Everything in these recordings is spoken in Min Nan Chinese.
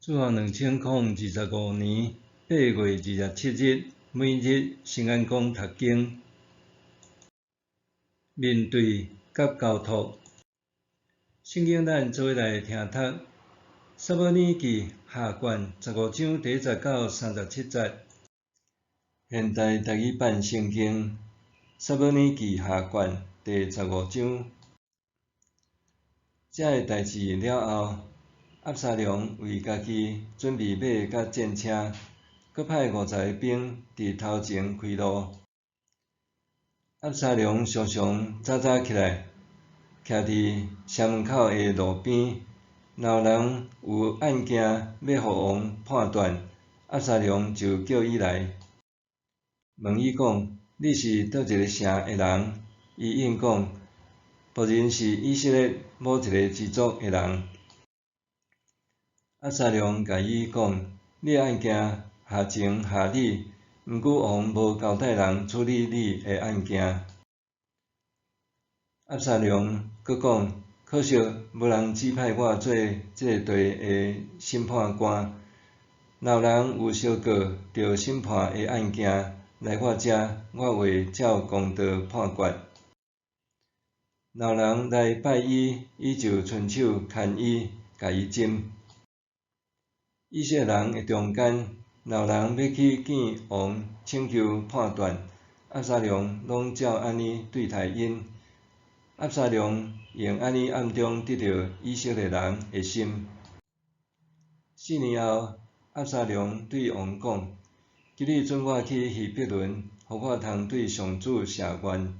主後2025年8月27日，每日新眼光讀經，面對佮交託。聖經咱做伙來聽讀《撒母耳記下卷》15章第1節到37節。現代台語版聖經《撒母耳記下卷》第十五章。這个代誌了後，押沙龍為家己準備馬佮戰車，閣派50个兵佇頭前開路。押沙龍常常早早起來，徛佇城門口的路邊。若有人有案件欲予王判斷，押沙龍就叫伊來，問伊講：你是佗一个城的人？伊應講：僕人是以色列某一个支族的人。押沙龍共伊講：你的案件合情合理，毋過王無交代人處理你的案件。押沙龍閣講：可惜無人指派我做這个地的審判官。若有人有相告著審判的案件來我遮，我會照公道判決。若有人來拜伊，伊就伸手牽伊，共伊針。以色列人的中間，若有人欲去見王請求判斷，押沙龍攏照按呢對待𪜶。押沙龍用按呢暗中得著以色列人的心。4年後，押沙龍對王講：求你准我去希伯崙，予我通對上主謝願。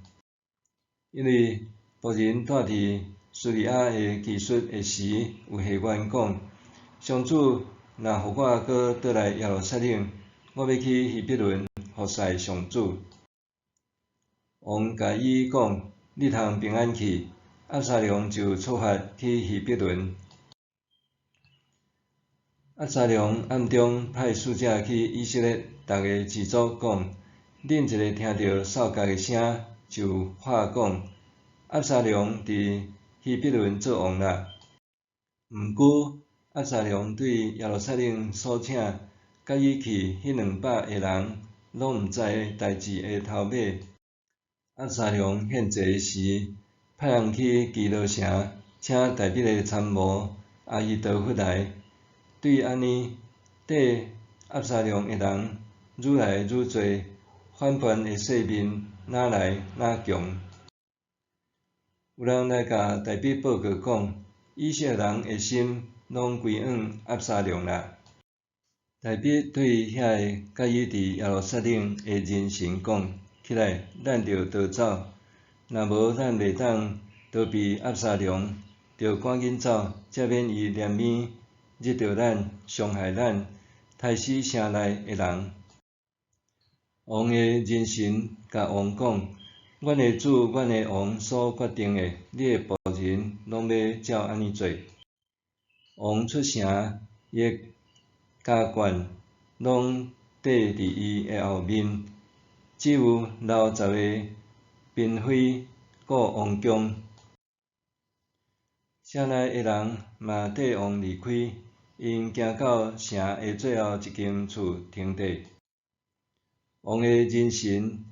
因為僕人住佇敘利亞的基述的時，有下願講：上主若予我閣倒來耶路撒冷，我欲去希伯崙服侍上主。王共伊講：你通平安去。押沙龍就出發去希伯崙。押沙龍暗中派使者去以色列逐个支族講：恁一个聽著哨角的聲，就喊講：押沙龍佇希伯崙做王啦！毋過，押沙龍對耶路撒冷所請佮伊去彼200个人，攏毋知代誌的頭尾。押沙龍獻祭時，派人去基羅城，請大衛的參謀亞希多弗來。對按呢，綴押沙龍的人愈來愈濟，反叛的勢面愈來愈強。有人來共大衛報告講，以色列人的心攏歸向押沙龍啦。大衛對遐个佮伊佇耶路撒冷的人臣講：起來，咱著逃走，若無咱袂當逃避押沙龍，著趕緊走，才免伊憐憫惹著咱，傷害咱，刣死城內的人。王的人臣共王講：阮的主、阮的王所決定的，你的僕人攏欲照按呢做。王出城，伊的家眷攏綴佇伊的後面，只有留10个嬪妃顧王宮。城內的人嘛綴王離開，𪜶行到城的最後一間厝停綴。王的人臣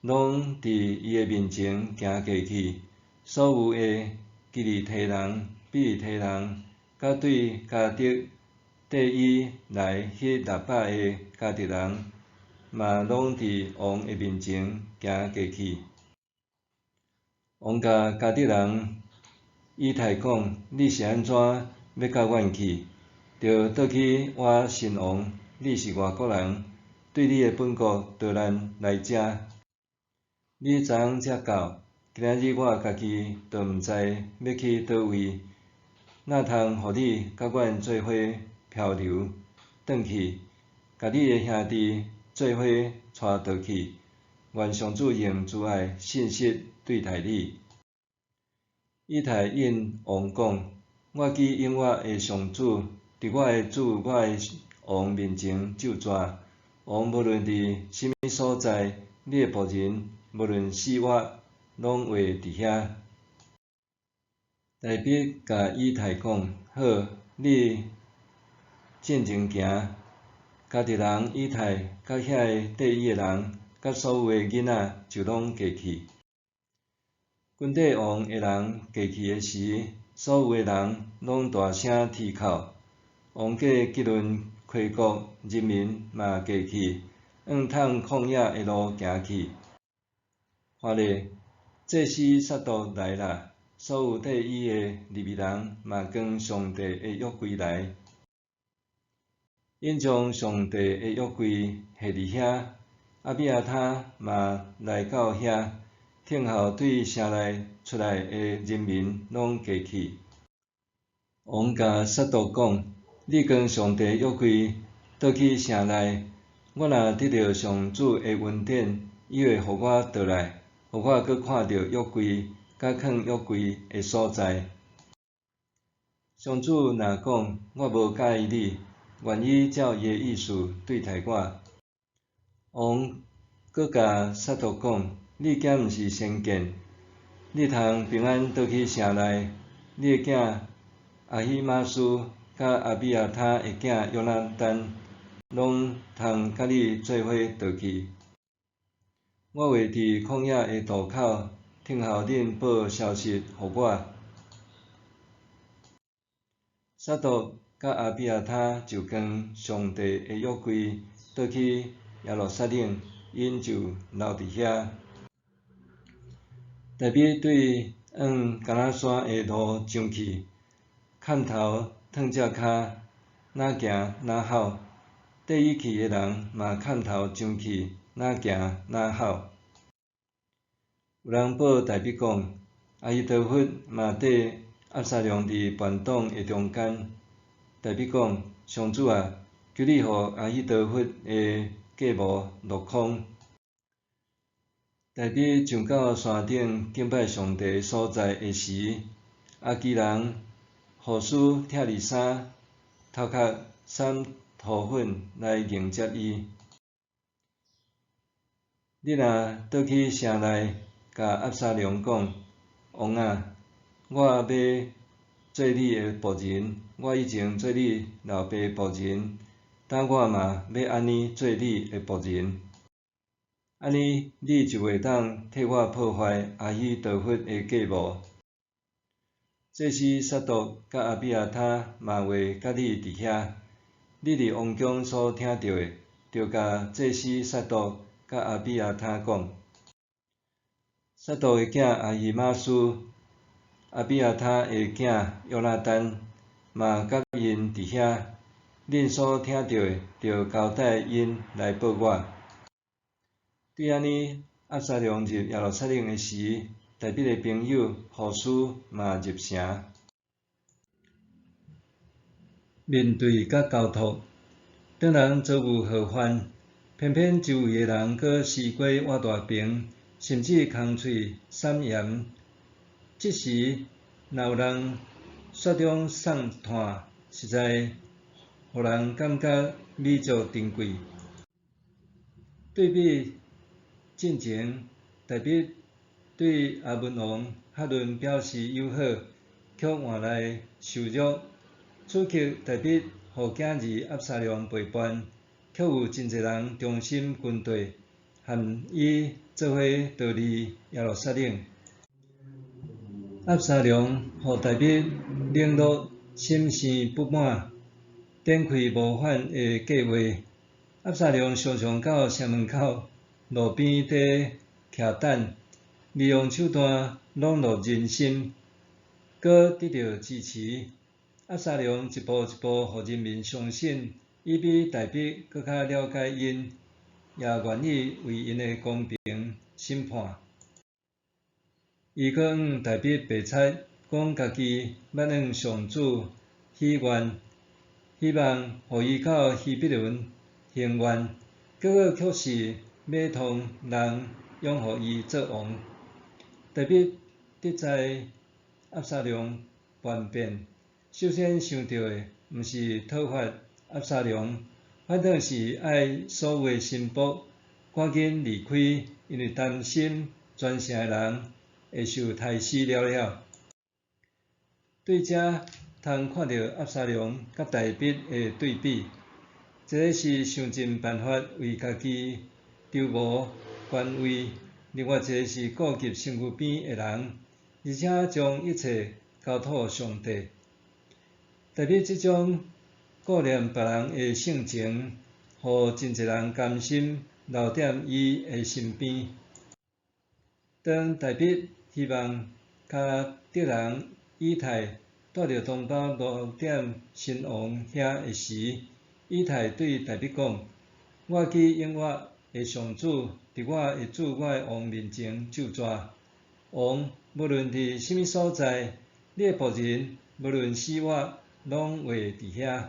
攏佇伊的面前行過去，所有的基利提人、庇哩提人，佮對迦特綴伊來彼600个迦特人，嘛攏佇王的面前行過去。王共迦特人以太講：你是按怎欲佮阮去？著倒去倚新王，你是外國人，對你的本國逃難來遮。你昨昏才到，今仔日我家己都毋知欲去佗位，哪通予你佮阮做伙漂流轉去，共你的兄弟做伙帶倒去？願上主用慈愛信實對待你。以太應王講：我舉永活的上主，佇我的主、我的王面前咒詛，王無論佇啥物所在，你的僕人無論死活，攏會佇遐。大衛共以太講：好，你进前行，迦特人以太佮遐个缀伊的人，佮所有的囡仔就拢过去。军队王的人过去的时，所有的人拢大声啼哭。王过基伦溪谷，人民嘛过去，向迵旷野的路行去。看咧，祭司撒督来啦，所有缀伊的利未人嘛扛上帝的约柜来。𪜶将上帝的约柜下伫遐，亚比亚他嘛来到遐，听候对城内出来的人民拢过去。王共撒督讲：你扛上帝约柜倒去城内，我若得著上主的恩典，伊会予我倒来，予我阁看著约柜，佮囥约柜的所在。上主若讲：我无佮意你，愿伊照伊的意思对待我。王阁共撒督讲：你敢毋是先见？你通平安倒去城内，你的囝亚希玛斯佮亚比亚他的囝约拿单，拢通佮你做伙倒去。我会伫旷野的渡口等候恁报消息予我。撒督佮亚比亚他就扛上帝的约柜倒去耶路撒冷，𪜶就留伫遐。大卫对往橄榄山的路上去，崁头褪只跤，若行若吼；缀伊去的人嘛崁头上去，若行若吼。有人报大卫讲，亚希多弗嘛缀押沙龙伫叛党的中间。大卫讲：上主啊，求你予亚希多弗的计谋落空。大卫上到山顶敬拜上帝所在的时，亚基人户书拆著衫，头壳捎涂粉来迎接伊。你若倒去城内，共押沙龙讲：王啊，我欲做你的仆人，我以前做你老爸仆人，今我嘛欲按呢做你的仆人。按呢，你就会当替我破坏亚希多弗的计谋。祭司撒督佮亚比亚他嘛会佮你伫遐。你伫王宫所听著的，著共祭司撒督佮亚比亚他讲。撒督的囝亚希玛斯，亚比亚他的囝约拿单，嘛佮𪜶伫遐。恁所听著的，著交代𪜶来报我。对按呢，押沙龙入耶路撒冷的时，大卫的朋友户书嘛入城。面对佮交托，当人遭遇祸患，偏偏周围的人阁西瓜挖大爿，甚至空喙散盐。这时，若有人雪中送炭，实在予人感觉弥足珍贵。对比进前，大卫对亚扪王哈嫩表示友好，却换来受辱。此刻，大卫予囝儿押沙龙背叛，却有真济人忠心军队，和伊做伙逃离耶路撒冷。押沙龙予大卫冷落，心生不满，展开谋反的计划。押沙龙常常到城门口路边伫徛等，利用手段笼络人心，阁得到支持。押沙龙一步一步予人民相信，伊比大卫阁较了解𪜶，也愿意为𪜶的公平审判。伊阁向大卫白贼，讲家己欲向上主许愿，希望予伊到希伯伦行愿，结果却是买通人拥护伊做王。大卫得知押沙龙叛变，首先想著的毋是讨伐押沙龙，反倒是爱所有的臣仆赶紧离开，因为担心全城的人会受刣死了了。对这，通看著押沙龍佮大衛的對比，一个是想盡辦法為家己籌謀權位，另外一个是顧及身軀邊的人，而且將一切交託予上帝。大衛這種顧念別人的性情，予真濟人甘心留踮伊的身邊。當大衛希望迦特人以太帶著同胞留踮新王遐的時，以太對大衛講：我去應我的上主，佇我的主我的王面前咒詛。王無論佇啥物所在，你的僕人無論死活，攏會佇遐。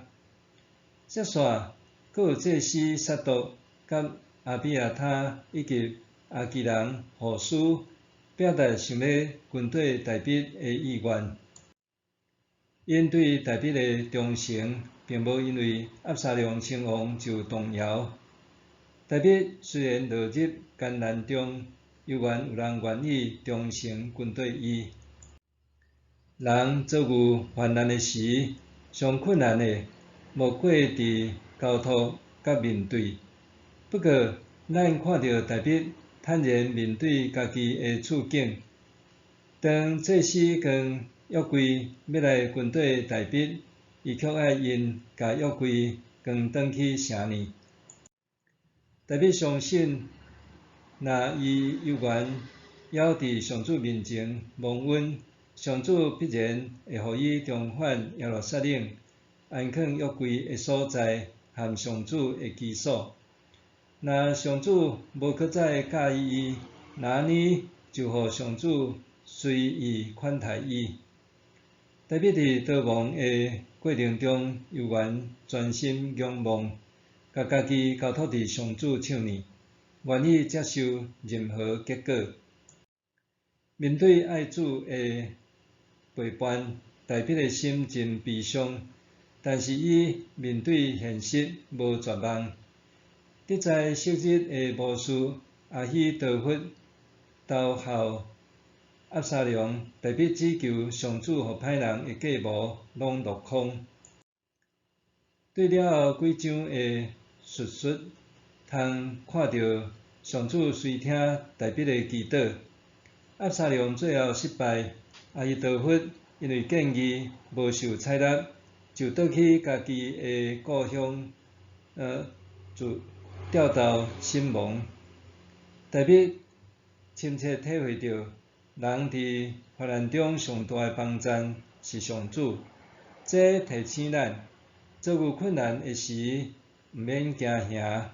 接煞，閣有祭司撒督佮亞比亞他以及亞基人戶書表達想欲跟綴大衛的意願。𪜶對大衛的忠誠，並無因為押沙龍稱王就動搖。大衛雖然落入艱難中，猶原有人願意忠誠跟綴伊。人遭遇患難的時，上困難的莫過佇交託佮面對。不過，咱看著大衛坦然面對家己的處境。當祭司扛約櫃欲來跟綴大衛，伊卻愛𪜶共約櫃扛轉去城裡。大衛相信，若伊猶原猶佇上主面前蒙恩，上主必然會予伊重返耶路撒冷，安囥約櫃的所在和上主的居所。若上主無閣再佮意伊，那按呢就予上主隨意款待伊。大衛佇逃亡的過程中，猶原專心仰望，共家己交託佇上主手裡，願意接受任何結果。面對愛子的背叛，大衛的心真悲傷，但是伊面對現實無絕望。得知昔日的謀士亞希多弗投靠押沙龍，大衛只求上主予歹人的計謀攏落空。對了後幾章的敘述，通看著上主垂聽大衛的祈禱。押沙龍最後失敗，亞希多弗因為建議無受採納，就倒去家己的故鄉，就吊頭身亡。大衛深切體會著，人佇患難中上大的幫贊是上主。這提醒咱，遭遇困難的時，毋免驚嚇。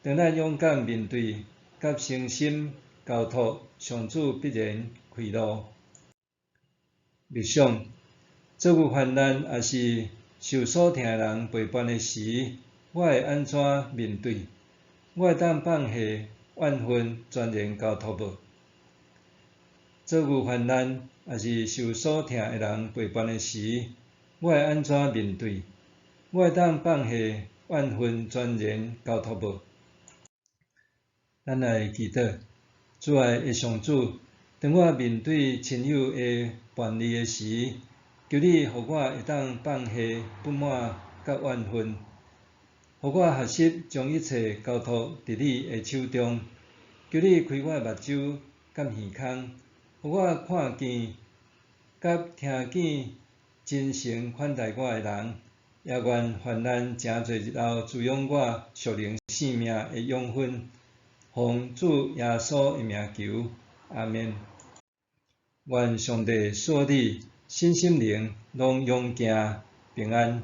當咱勇敢面對，佮誠心交託，上主必然開路。默想，遭遇患難抑是受所疼的人背叛的時，我會按怎面對？我會當放下怨恨，全然交託無？遭遇患難抑是受所疼的人背叛的時，我會按怎面對？我會當放下怨恨，全然交託無？咱來祈禱，主愛的上主，當我面對親友的叛離的時，求你予我會當放下不滿佮怨恨，予我學習將一切交託佇你的手中。求你開我的目睭佮耳孔，予我看見佮聽見真誠款待我的人，也願患難誠濟日後滋養我屬靈生命的養分。奉主耶穌的名求，阿們。願上帝賜予你身心靈攏勇健平安。